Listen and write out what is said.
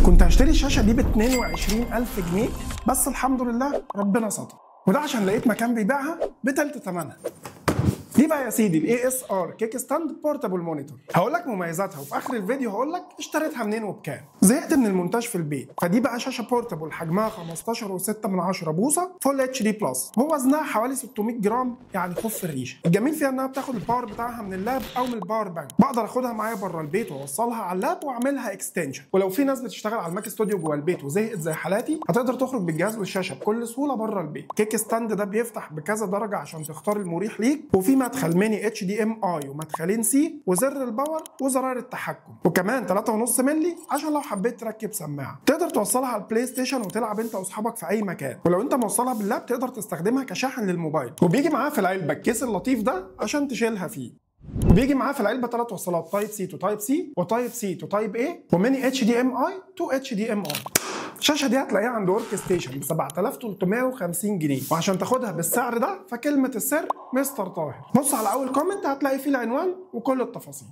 كنت هشتري الشاشة دي ب 22000 جنيه، بس الحمد لله ربنا ستر، وده عشان لقيت مكان بيبيعها بتلت ثمنها. دي بقى يا سيدي ال ESR kickstand portable monitor. هقول لك مميزاتها وفي اخر الفيديو هقول لك اشتريتها منين وبكام. زهقت من المونتاج في البيت، فدي بقى شاشة portable حجمها 15.6 بوصه full HD plus، ووزنها حوالي 600 جرام، يعني خف الريشة. الجميل فيها انها بتاخد ال power بتاعها من ال lap او من ال power bank، بقدر اخدها معايا بره البيت واوصلها على ال lap واعملها extension. ولو في ناس بتشتغل على ال Mac Studio جوه البيت وزهقت زي حالاتي، هتقدر تخرج بالجهاز والشاشه بكل سهولة بره البيت. kickstand ده بيفتح بكذا درجه عشان تختار المريح ليك، وفي مدخل mini HDMI ومدخلين C وزر ال power وزرار التحكم، وكمان 3.5 مللي عشان لو حبيت تركب سماعه. تقدر توصلها على ال PlayStation وتلعب انت واصحابك في اي مكان، ولو انت موصلها بال lap تقدر تستخدمها كشاحن للموبايل. وبيجي معاها في العلبة ال case اللطيف ده عشان تشيلها فيه. وبيجي معاه في العلبة 3 وصلات تايب سي تو تايب سي وتايب سي تو تايب اي وميني اتش دي ام اي تو اتش دي ام اي. الشاشة دي هتلاقيها عند Workstation ب 7350 جنيه، وعشان تاخدها بالسعر ده فكلمه السر مستر طاهر. بص على اول comment هتلاقي فيه العنوان وكل التفاصيل.